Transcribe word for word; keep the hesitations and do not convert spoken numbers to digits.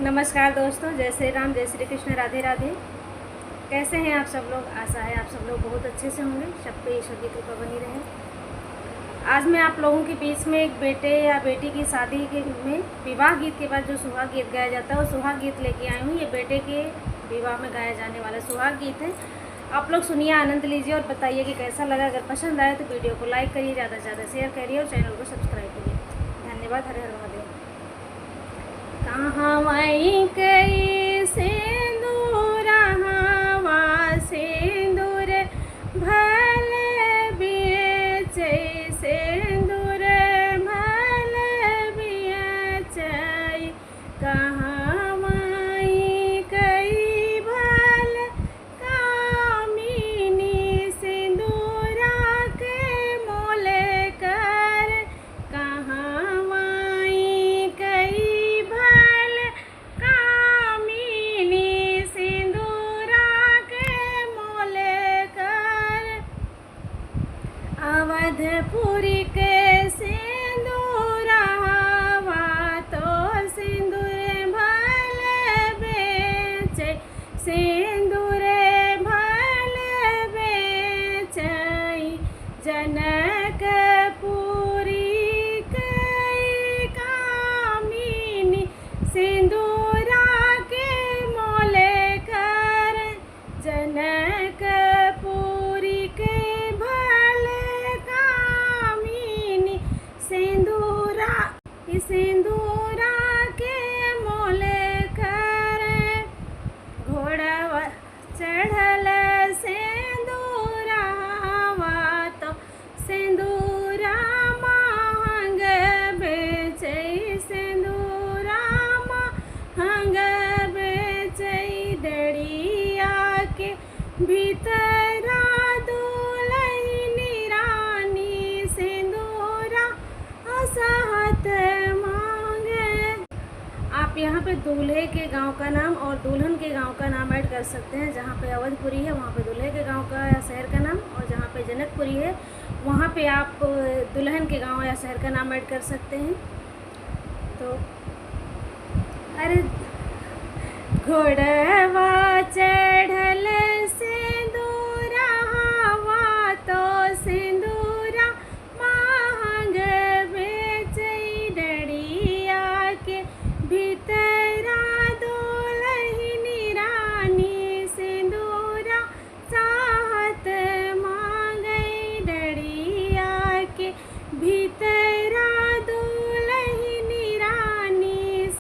नमस्कार दोस्तों, जय श्री राम, जय श्री कृष्ण, राधे राधे। कैसे हैं आप सब लोग? आशा है आप सब लोग बहुत अच्छे से होंगे, सब पे ईश्वर की कृपा बनी रहे। आज मैं आप लोगों के बीच में एक बेटे या बेटी की शादी के में विवाह गीत के बाद जो सुहाग गीत गाया जाता है, वो सुहाग गीत लेके आई हूँ। ये बेटे के विवाह में गाया जाने वाला सुहाग गीत है। आप लोग सुनिए, आनंद लीजिए और बताइए कि कैसा लगा। अगर पसंद आए तो वीडियो को लाइक करिए, ज़्यादा से ज़्यादा शेयर करिए और चैनल को सब्सक्राइब करिए। धन्यवाद। हर हर महादेव। कहाँ वहीं कई सेंदूर, हवा सेंदूर भल बेचै, सेंदूर भल बेचै। कहाँ वहीं कई भल कामिनी सिंदूरा के मोल कर, कहाँ वहीं कई भल कामिनी सिंदूरा के मोल कर। अवधपुरी के सिंदूरवा तो सिंदूर भल बेचै, सिंदूर भल बेचै। जनकपुरी कई कामिनी सिंदूरा के मोल कर, जनकपुरी के भल कामिनी सिंदूरा, सिंदूरा के मोल कर। घोड़वा चढ़ल सिंदूरवा तो सिंदूरा महंग बेचै, सिंदूरा महंग बेचै। डड़िया के भीतरा दुलहिनी रानी सिंदूरा असहत मांगे। आप यहाँ पे दूल्हे के गांव का नाम और दुल्हन के गांव का नाम ऐड कर सकते हैं। जहाँ पे अवधपुरी है, वहाँ पे दूल्हे के गांव का या शहर का नाम, और जहाँ पे जनकपुरी है, वहाँ पे आप दुल्हन के गांव या शहर का नाम ऐड कर सकते हैं। तो अरे घोड़वा